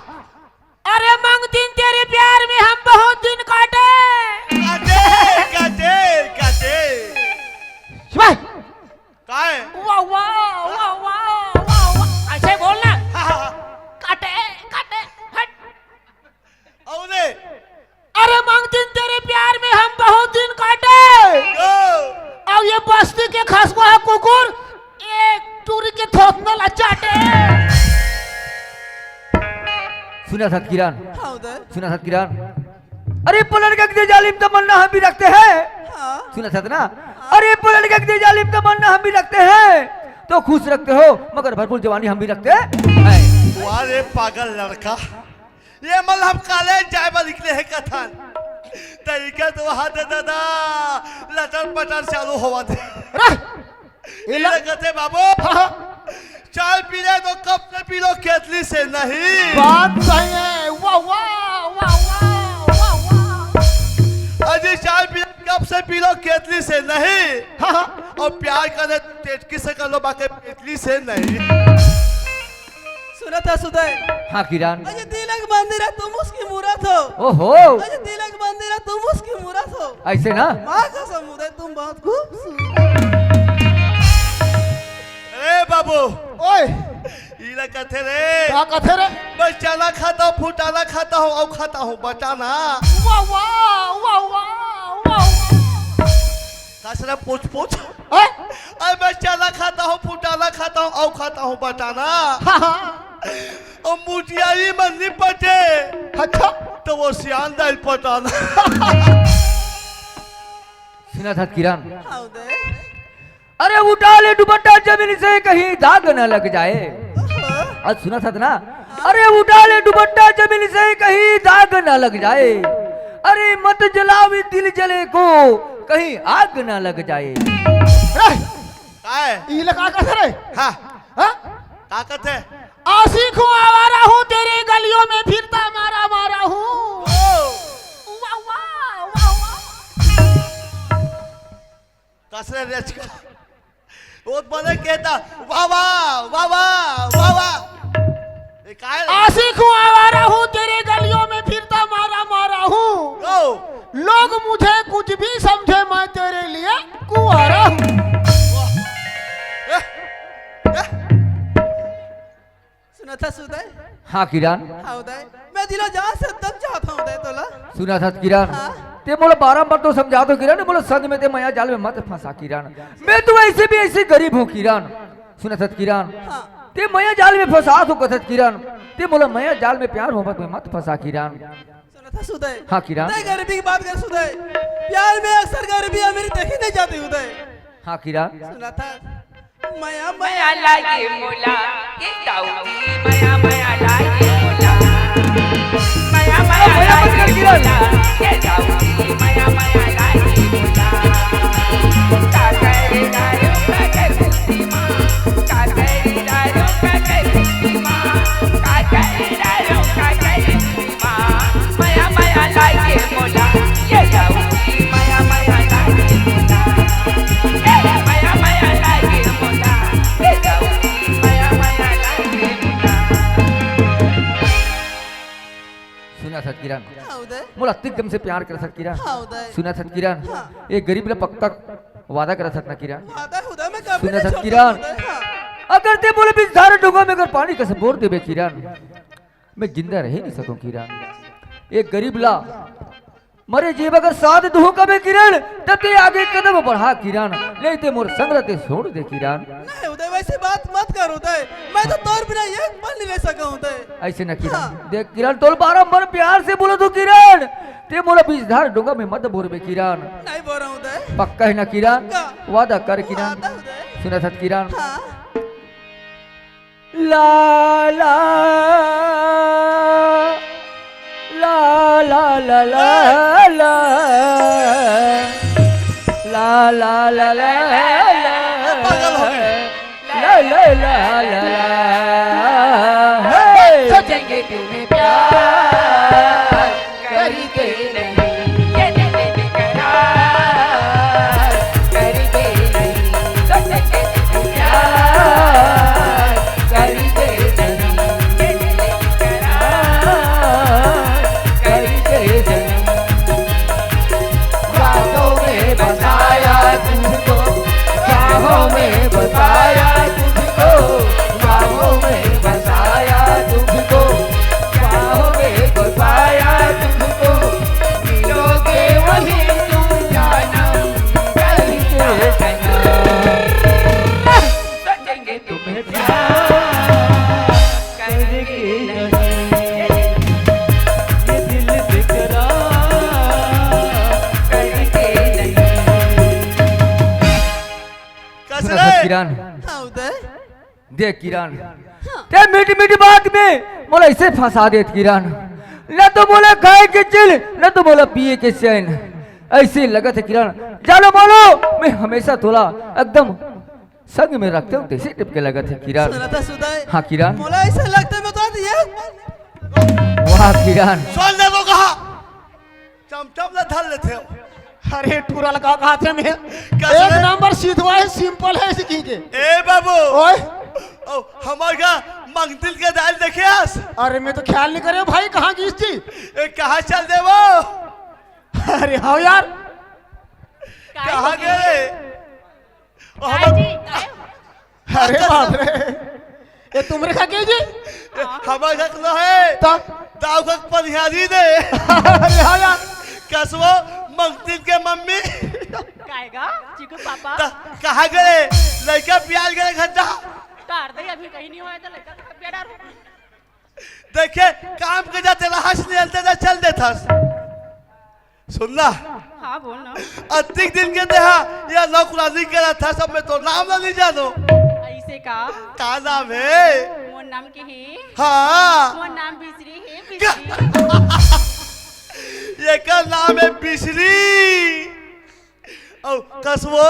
अरे मंगतिन, तेरे प्यार में हम बहुत दिन काटे। काटे, काटे, काटे। सुनत हस किरण? हाँ उदय। सुनत हस किरण? अरे पलट के दे जालिम तमन्ना हम भी रखते हैं। हाँ। सुनत हस ना? अरे पलट के दे जालिम तमन्ना हम भी रखते हैं, तो खुश रखते हो मगर भरपूर जवानी हम भी रखते हैं। वाह रे पागल लड़का, ये मन हम कॉलेज जाए बर निकले हे कथन, त इके तो वहां दे दादा लटर पटर चालू होवत हे। अरे! इला इला कहते बाबू, हाँ, हाँ। चाय पीले तो कप से पी लो, केतली से नहीं। बात सही है। वाह, वाह, वाह, वाह, वाह, वाह। अजी चाय पीले कप से पी लो, केतली से नहीं। हाँ, हाँ। और प्यार करे तो टेटकी से कर लो, बाकी पेटली से नहीं। सुनत हस उदय? हाँ किरण। अजी तिलक मंदिर है, तुम उसकी मूरत हो। ओहो। अजी तिलक मंदिर है, तुम उसकी मूरत हो। ऐसे ना? माँ कसम उदय, तुम बहुत खूबसूरत। ए बाबू। ओए। इला कथे रे। का कथे रे? मैं चना खाता हूँ, फुटाना खाता हूँ, और खाता हूँ बटाना। वाह, वाह, वाह, वाह, वाह, वाह। कसरा पूछ पूछ। हैं? अरे मैं चना खाता हूँ, फुटाना खाता हूँ, और खाता हूँ बटाना। हाँ, हाँ। और मुटियारी मन नहीं पटे। अच्छा। तो वो सियान दाल पटाना। सुनत हस किरण? हाँ उदय। अरे उठा ले दुपट्टा जमीन से कहीं दाग न लग जाए। ओहो। आज सुनत हस ना? अरे उठा ले दुपट्टा जमीन से कहीं दाग न लग जाए। अरे मत जलाओ इस दिल जले को कहीं आग न लग जाए। ए, काय? इला का कथे रे? हाँ। हाँ? का कथे? आशिक हूँ, आवारा हूँ, तेरे गलियों में फिरता मारा मारा हूँ। ओ। वाह, वाह, वाह, वाह। कसरे रेचका। वो बने कहता, "वाह, वाह, वाह, वाह, वाह, वाह।" ये काय रे? आशिक हूँ, आवारा हूँ, तेरे गलियों में फिरता मारा मारा हूँ। ओ। लोग मुझे कुछ भी समझे, मैं तेरे लिए कुंवारा हूँ। वाह। ए, ए। सुनत हस उदय? हाँ किरण। हाँ उदय, मैं दिलो जान से एकदम चाहत हूँ उदय तोला। सुनत हस किरण? हाँ। ते मोला बारंबार तो समझात हस किरण, मोला संग में ते मया जाल में मत फंसा किरण। मैं तो ऐसे भी ऐसे गरीब हूँ किरण। सुनत हस किरण? हाँ। ते मया जाल में फंसात हस कथस किरण। ते मोला मया जाल में प्यार मोहब्बत में मत फंसा किरण। सुनत हस उदय? हाँ किरण। ते गरीबी की बात करस उदय। प्यार में अक्सर गरीबी अमीरी देखी नहीं जाती उदय। हाँ किरण। सुनत हस? मया मया लागे मोला, ये दाऊ जी, मया मया लागे मोला। मया मया लागे मोला, ये दाऊ जी, मया मया लागे मोला। का करे दारू, का करे कुर्सी माँ, का करे दारू, का करे कुर्सी माँ, का करे दारू, का करे सुनत हस किरण? हाँ, उदय। मोला अतिक दम से प्यार करत हस किरण? हाँ, उदय। सुनत हस किरण? हाँ। एक गरीब ला पक्का वादा करत हस ना किरण? वादा, उदय, मैं कभी सुनत हस किरण? हाँ। अगर ते मोला बीच धार डोंगा में अगर पानी कस बोर देबे किरण, मैं जिंदा रह नहीं सकूं किरण। एक गरीब ला मरे जीव अगर साथ दूहूं कबे किरण, तब ते आगे कदम बढ़ा किरण, नहीं ते मोर संग रते छोड़ दे किरण। नहीं उदय, वैसी बात मत कर उदय, मैं तो तोर बिना एक पल नहीं रह सका उदय। ऐसे न किरण, हाँ। देख किरण, तोल बारंबार प्यार से बोलत हूं किरण, ते मोला बीच धार डोंगा में मत बोरबे किरण। नहीं बोरा उदय। पक्का है ना किरण? पक्का। वादा कर किरण। वादा उदय। सुनत हस किरण? हाँ। ला ला ला ला ला ला ला ला ला ला ला ला। पागल हो गए। ला ला ला ला ला। हे। सोचेंगे तुम्हें प्यार करेंगे नहीं, ये दिल बेकरार करेंगे नहीं, सोचेंगे तुम्हें प्यार करेंगे नहीं, ये दिल बेकरार करेंगे नहीं। बातों में बताया तुझको, बाहों में बताया तुझको, बाहों में किरण, हाँ उदय। देख किरण, हाँ। ते मीठी मीठी बात में मोला ऐसे फंसा देत किरण, न तो मोला खाए के चीज, न तो मोला पिए के चैन। ऐसे लगत हे किरण, जानो मानो, मैं हमेशा तोला एकदम संग में रखते हूँ, तैसे टिप के लगत हे किरण। सुनत हस उदय? हाँ किरण। मोला ऐसे लगत हे मैं तो ये वाह किरण। सुन ले वो कहा, चमचम ला धर लेथे हो। अरे टूरा लगा कहा थे मैं। कैसे? एक नंबर सीधवा है, simple है इसकी के। ए बाबू। ओए। ओ, हमार का मंगतिल के दाल देखे आस? अरे मैं तो ख्याल नहीं करे भाई, कहाँ गिस थी? ए, कहाँ चल दे वो? अरे हाँ यार। कहाँ गए? ओ, काय हमार जी, काय? अरे बाप रे, ये तुमरे का के जी? ए, हमार का लो है। ता? दाऊ का परिहारी दे। अरे हाँ यार। कसवा मंगतिल के मम्मी। काय गा? चीकू पापा? ता, कहाँ गए? लड़का प्यार करे घर जा। तार दे, अभी कहीं नहीं हुआ है तो लड़का का प्यार डालो। देखे, काम के जाते रहस, निकलते जा, चल देथस। सुन ना। हाँ, बोल ना। अतिक दिन के देहा, या नौकरानी करत हस, सब मैं तो नाम ला नहीं जानो। ऐसे का? का नाम है? मोर नाम के है? हाँ। मोर नाम बिसरी है, क्या? बिसरी। एकर नाम है बिसरी। अउ कसवो,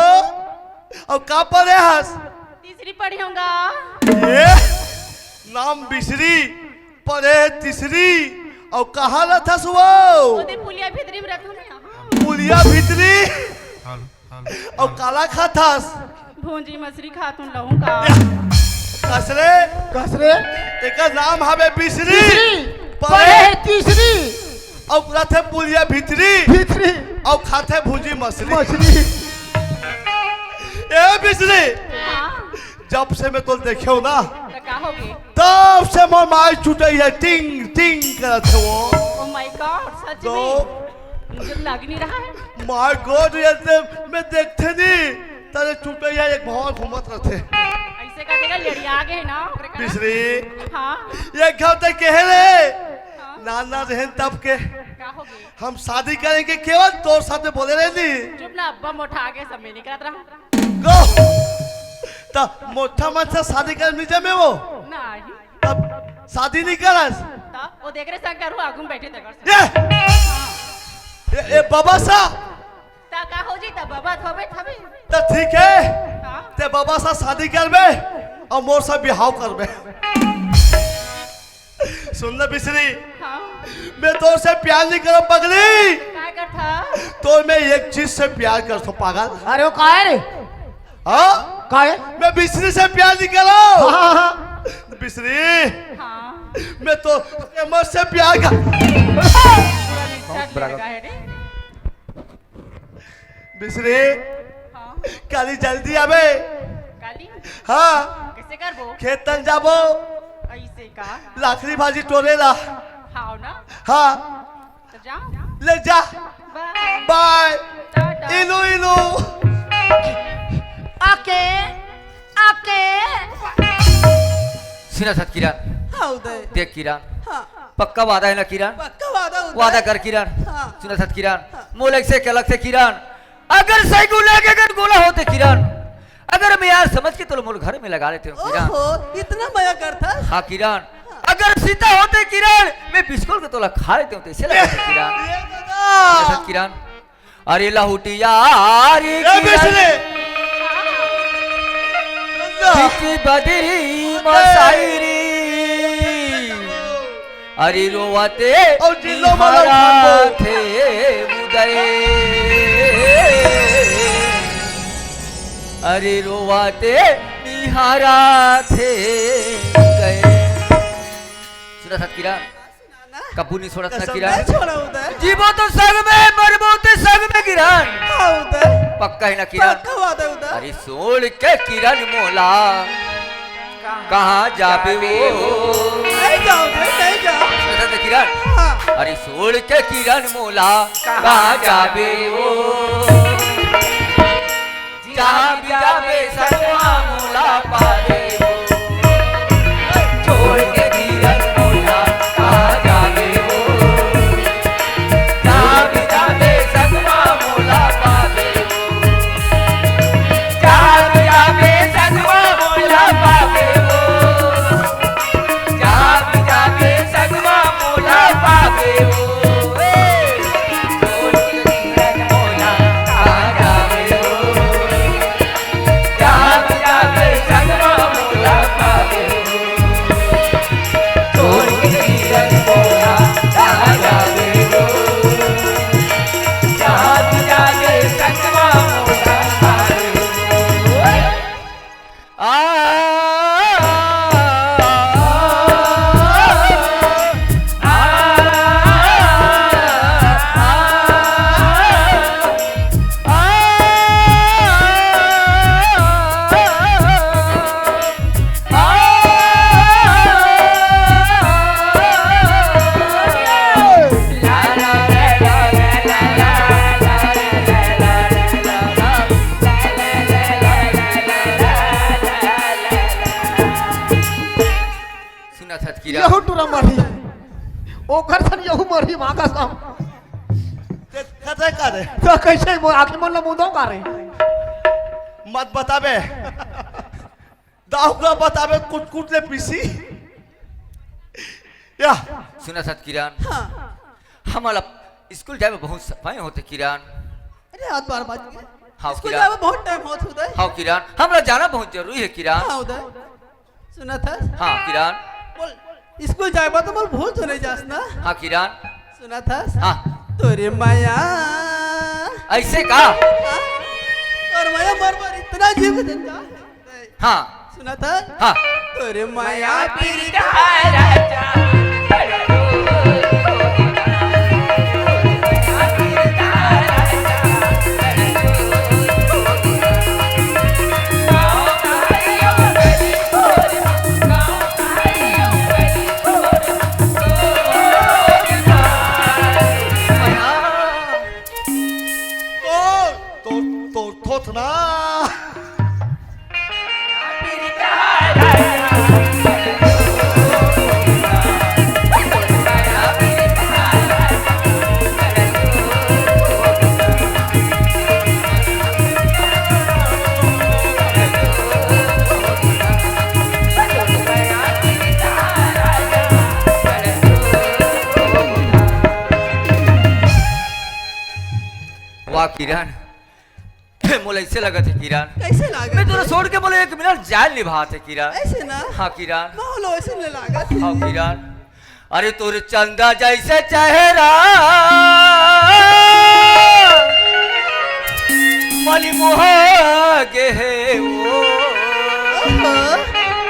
अउ का पढ़े हस? तीसरी पढ़े हूँ गा। ए, नाम बिसरी, पढ़े तीसरी, अउ कहाँ रथस वो? ओदे पुलिया भीतरी में रथूँ मैं, हाँ। पुलिया भीतरी? Hello, hello. अउ काला खाथस? भूंजी मछली खाथूँ लहूँ का। कस रे? कस रे? एकर नाम हवे बिसरी। बिसरी। पढ़े पढ़े तीसरी। अउ रथे पुलिया भीतरी। भीतरी। अउ खाथे भूंजी मछली। मछली। ए बिसरी। हाँ। जब से मैं तोला देखे हूँ ना, तो का हो गए? तब से मोर माई छूटे है, टिंग टिंग करत है वो। Oh my God, सच तो में? मुझे लग नहीं रहा है। My God, ये तो मैं देखते नहीं, तेरे छूटे है, एक भौंक घूमत रहते। ऐसे का देखा, लड़िया आगे है ना, ओकरे कारण। बिसरी। हाँ। ये घर ते कहे रे, हाँ। नाना रहन तब के। का हो गए? हम शादी करेंगे केवल तोर साथे बोले रहनी। चुप ना, अब्बा मोटा आगे सब में निकलत रहा। गो। त मोटा मन से शादी करे नहीं जमे वो। नहीं। तब शादी नहीं करस। तब वो देख रे शंकर हो आगू में बैठे थे। ये। ये, ये बाबा सा। ता का हो जी, ता बाबा थोबे थबे। त ठीक है। हाँ। ते बाबा सा शादी करबे अउ मोर सा बिहाव करबे। सुन ले बिसरी, हाँ। मैं तोर से प्यार नहीं करत पगली। काय करथा? तोर मैं एक चीज से प्यार करथों पागल। अरे वो काय रे? हाँ? काय? मैं बिसरी से प्यार नहीं करत। हाँ, हाँ, हाँ। बिसरी, हाँ। मैं तो प्रेम से प्यार कर। पूरा निश्चय लगा है रे। बिसरी, हाँ। काली जल्दी आबे। काली? हाँ। कैसे करबो? खेतन जाबो। ऐसे का? लाखरी भाजी टोरे ला। हाँ ना? हाँ। तो जाओ। ले जा। बाय। बाय। टाटा। इलू, इलू। आके, आके। सुनत हस किरण। हाँ, उदय। देख किरण। हाँ। पक्का वादा है ना किरण? पक्का वादा, उदय। वादा कर किरण। हाँ। सुनत हस किरण। हाँ। मोला एक से अलग से किरण। अगर सही गुला के अगर गोला होते किरण, अगर मैं यार समझ के तोला मोर घर में लगा लेते हूँ किरण। ओहो, इतना मया करथा? हाँ किरण, अगर सीता होते किरण, मैं बिस्कुल के तोला खा लेते हूँ, तैसे लगथे किरण। ये दादा। ऐसा किरण, अरे लहुटिया रे ए किरण। बिसरे। बिच बदरी मसाइरी। अरे रोवते अउ जिल्लो वाला निहारा उठान दो। थे उदय। अरे रोवते निहारा थे उदय। सुनत हस किरण? कभू नहीं छोड़त ना कसम किरण। नहीं छोड़ा उदय। जीबो तो संग में, मरबो तो संग में किरण। हाँ उदय। पक्का है ना किरण? पक्का वादा उदय। अरे छोड़ के किरण मोला कहाँ जाबे वो? नहीं जाओ, नहीं, नहीं जाओ। सुनत हस किरण? हाँ। अरे छोड़ के किरण मोला कहाँ जाबे वो? जहाँ भी जाबे संगवा मोला पाबे वो। छोड़ के किरण मोला कहाँ जाबे वो? जहाँ भी जाबे संगवा मोला पाबे वो। जहाँ भी जाबे किरण। यहू टुरा मरही, ओकर सन यहू मरही, माँ कसम। ते कते करे? तो कैसे मो-, आखिर मन ला मुंदो करे? मत बताबे। दाऊ का बताबे, कुट कुट ले पीसी। या। सुनत हस किरण। हाँ। हमला स्कूल जाए में बहुत समय होथे किरण। अरे, आज बार बात की। हाँ, स्कूल किरण। जाए में बहुत टाइम होत उदय। हाँ, किरण। हमला जाना बहुत जरूरी हे, किरण। हाँ, उदय। सुनत हस? हाँ, किरण। बोल, स्कूल जाए बर तो बोल, भूल तो नहीं जास ना? हाँ, किरण। सुनत हस? हाँ। तोरे मया। ऐसे का? हाँ? तोर मया मोर बर इतना जीव के देता। हाँ। सुनत हस? हाँ। तोरे मया पीरित तो, तो, तो, तो थोथना। वाह किरण, हे, मोला ऐसे लगत हे किरण। कैसे लागत मैं तोला हे? छोड़ के मोला एक मिनट जाए ल नइ भात हे किरण। ऐसे ना? हाँ किरण। मोला ऐसे नइ लागत हे। हाँ किरण। अरे तोर चंदा जैसे चेहरा मन मोहा गे हे वो। ओहो।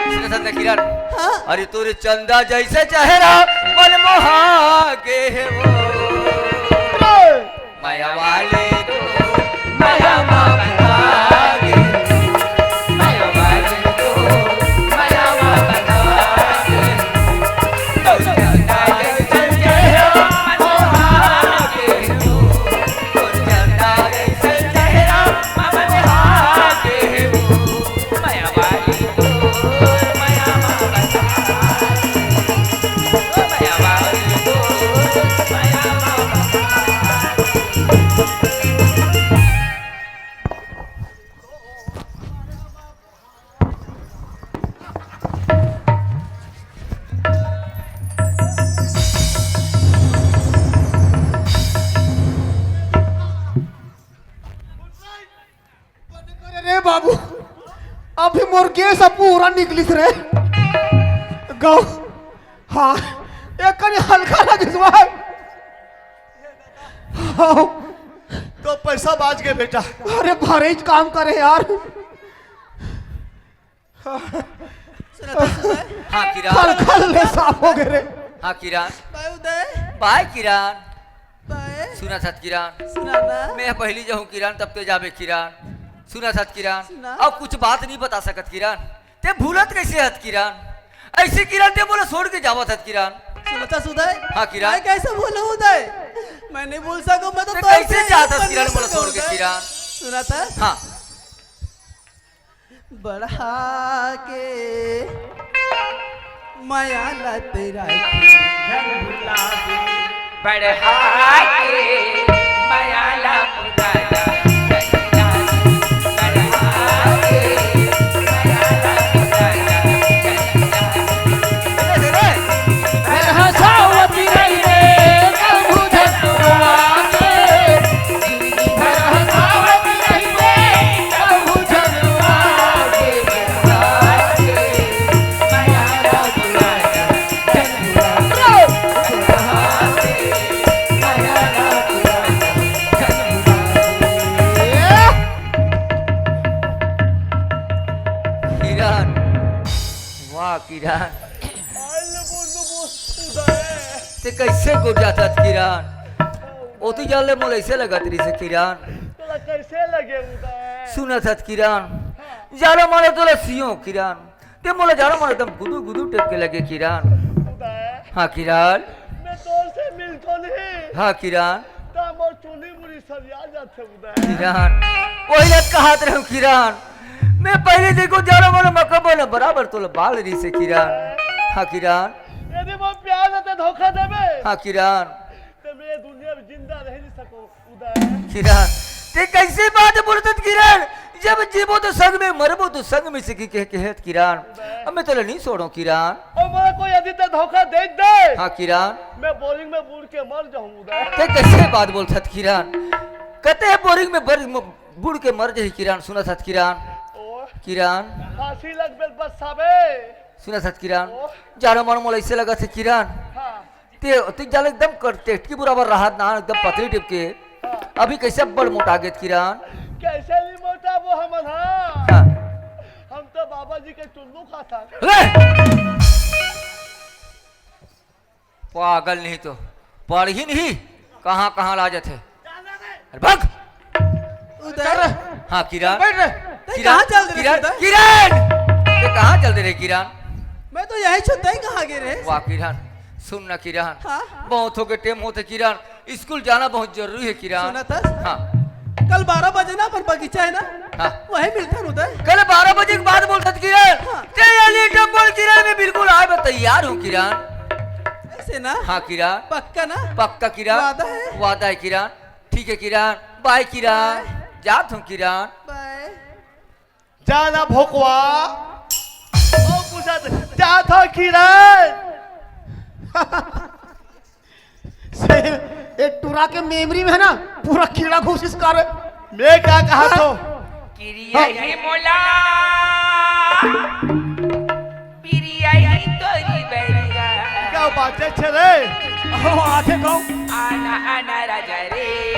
सुनत हस ना किरण? हाँ। अरे तोर चंदा जैसे चेहरा मन मोहा गे हे वो। मया वाले तो मया मा बता गे, मया वाले तो मया मा बता गे। तो चंदा जैसे चेहरा मन मोहा गे, तो चंदा जैसे चेहरा मन मोहा गे। अरे रे बाबू, अभी मोर गैस ह पूरा निकलिस रे। गौ, हाँ, एक कनी हल्का लगिस भाई। हाँ। तो पैसा बाच गे बेटा। अरे भारी काम करे यार। सुनत हस उदय? हाँ किरण। खल खल ले साफ हो गे रे। हाँ किरण। बाय उदय। बाय किरण। बाय। सुनत हस किरण। सुना ना। मैं पहिली जाहूँ किरण, तब ते जाबे किरण। सुनत हस किरण। सुना। अउ कुछ बात नइ बता सकत किरण। ते भूलत कैसे हस किरण? ऐसे किरण ते मोला छोड़ के जावत हस किरण। सुनत हस उदय? हाँ किरण। मैं कैसे भूलूं उदय? मैं नइ भूल सकूं, मैं तो ते तोर कैसे से जात हस किरण मोला छोड़ के किरण? सुनत हस? हाँ। बढ़ा के मया ला तेरा झन भुला दे। बढ़ा के मया ला भुला दे। बढ़ा के मया ला भुला दे। हंसावत रही रे प्रभु झन भुला दे। किरण, वाह किरण। ते कैसे गुजरत हस किरण? ओती जाले मोला ऐसे लगत रहिस हे किरण। तोला कैसे लगे उदय? सुनत हस किरण, हाँ। जाड़ा मारे तोला सियो किरण। ते मोला जाड़ा मारे एकदम गुदू गुदू टाइप के लगे किरण। उदय। हाँ किरण। मैं तोर से मिलतो नहीं। हाँ किरण। ता मोर चुनी मुड़ी सरिया जाथे उदय। किरण, वही ला कहत रहूं किरण। मैं पहिली देखों जाड़ा मारे मकबो न बराबर तोला बाल रहिस हे किरण। हाँ किरण। यदि मोर प्यार ला तैं धोखा देबे, हाँ किरण। त मैं दुनिया में जिंदा रह नहीं सकूं उदय। किरण, तैं कैसे बात बोलत हस किरण? जब जीबो तो संग में, मरबो तो संग में से कहे, कहे हस किरण। उदय। अब मैं तोला नहीं छोड़ों किरण। अउ मोला कोई यदि तैं धोखा दे दे, हाँ किरण। मैं बोरिंग में बूड़ के मर जाहूं उदय। तैं कैसे बात बोलत हस किरण? कते बोरिंग में बर-, म-, बूड़ के मर जाही किरण, सुनत हस किरण। ओ। किरण। फांसी लगबे बस साबे। सुनत हस किरण। ओ। जानो मन मोला ऐसे लगत हे किरण। हाँ। तैं, तैं जाले एकदम कर-, टेटकी बराबर रहत ना, एकदम पतली टिप के। हाँ। अभी कैसे अब्बड़ मोटा गेत किरण? कैसे नहीं मोटा वो हमन, हाँ। हाँ। हम तो बाबा जी के चुल्लू खात हन। रे! पागल नहीं तो, पढ़ही नहीं, कहाँ, कहाँ ला जाथे। अरे भाग। उदय। हाँ, किरण। बैठ रे। तैं किरण, कहाँ चल दे रहे किरण, उदय? किरण! तैं कहाँ चल दे रहे, किरण? मैं तो यही छुट्टा ही कहाँ गे रहे? वाह, किरण, सुन ना, किरण। हाँ? बहुत हो गए टेम होते, किरण। स्कूल जाना बहुत जरूरी है, किरण। सुनत हस? हाँ। कल बारह बजे ना, अपन बगीचा है ना? हाँ। वहीं मिलथन उदय। कल बारह बजे के बाद बोलत हस, किरण। हाँ। तैं ये लेट बोल, किरण, मैं बिल्कुल आए, मैं तैयार हूँ, किरण। ऐसे ना? हाँ, किरण। पक्का ना? पक्का, किरण। वादा है? वादा है, किरण। ठीक है, किरण। बाय, किरण। बाय। जात हूँ, किरण। बाय। जा ना भोकवा। ओ पूछत, जात हंव किरण। से, ए टुरा के मेमरी में है ना, पूरा कीड़ा घुसिस का रे। मैं का कहत हंव? किरिया ही मोला, पिरिया ही तोरी बैरिया। का बात है छे रे? ओ, आथे कहूं। आना, आना राजा रे।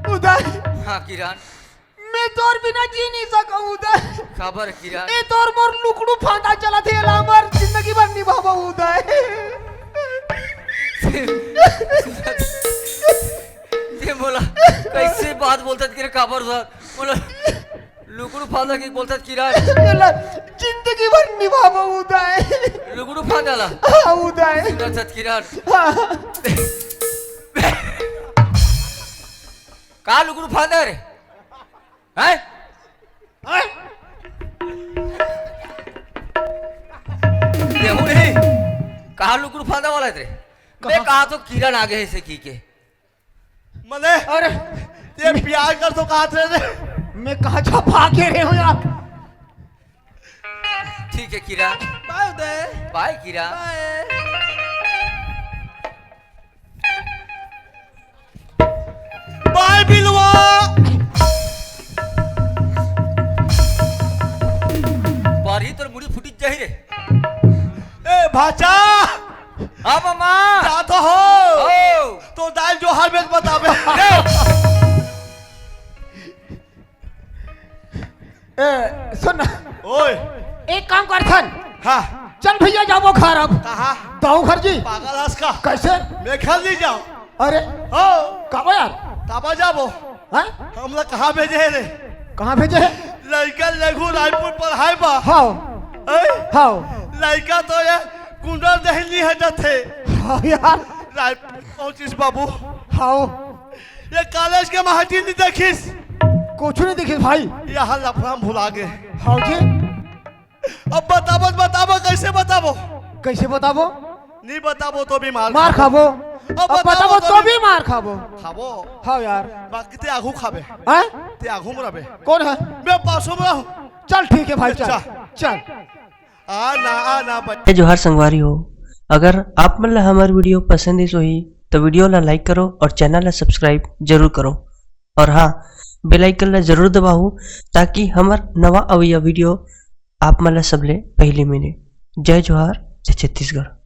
उदय। हाँ, किरण। मैं तोर बिना जी नहीं सकूं, उदय। काबर, किरण? ए तोर मोर लुकड़ू फांदा चलत हे, एला हमर जिंदगी भर निभाबो, उदय। ये बोला, कैसे बात बोलत हे, किरण, काबर उदय? बोला, लुकड़ू फांदा के बोलत हे, किरण? एला जिंदगी भर निभाबो, उदय। लुकड़ू फांदा ला? हाँ, उदय। सुनत हस, किरण? हाँ। का लुकड़ू फांदा रे? हैं? हैं? देहू नहीं। कहाँ लुकड़ू फांदा वाला रे? मैं कहाँ? कहा तो किरण आगे है से की के। मने? अरे। ये प्यार कर तो कहा थे रे। मैं कहाँ छपा के रहे हूँ यार? ठीक है किरण। बाय उदय। बाय किरण। बाय। बाय बिलवा। बारही तोर मुड़ी फुटी जाही रे। ए भाचा। हाँ मामा। जात हो। हो। तो दाई जोहार में बताबे। ले। ए, सुन ना। ओए। एक काम करथन। हाँ। चल भैया, जाबो घर अब। कहाँ? दाऊ घर जी। पागल हस का? कैसे? मैं घर नहीं जाओ। अरे। हो। काबा यार? काबा जाबो। हाँ? हमला कहाँ भेजे हे रे? कहाँ भेजे हे? लड़का लघु रायपुर पढ़ाई बा। हाँ। हैं? हाँ। लड़का तो ये गुंडा दहली हटत हे। हाँ यार। रायपुर पहुँचिस बाबू। हाँ। ये कॉलेज के महती नहीं देखिस। कुछ नहीं देखिस भाई। यहाँ लफड़ा भुला गए। हाँ जी। अब बताबो, बताबो, कैसे बताबो? कैसे बताबो? नहीं बताबो तो भी मार मार खाबो। खाबो। अब अब बताबो बताबो तो तो भी भी मार खाबो। खाबो। हाँ यार। बाकी ते आगू खाबे। हैं? ते आगू में रहबे। कौन है? मैं पासों में हूँ। चल ठीक है भाई, चल। अच्छा। चल। आना, आना, बच- जय जोहार संगवारी हो। अगर आप मन ला हमर video पसंद आइस होही, तो video ला like करो और channel ला subscribe जरूर करो। और हाँ, bell icon ला जरूर दबाओ, ताकि हमर नवा अवइया video आप मन ला सबले पहली मिले। जय जोहार, जय छत्तीसगढ़।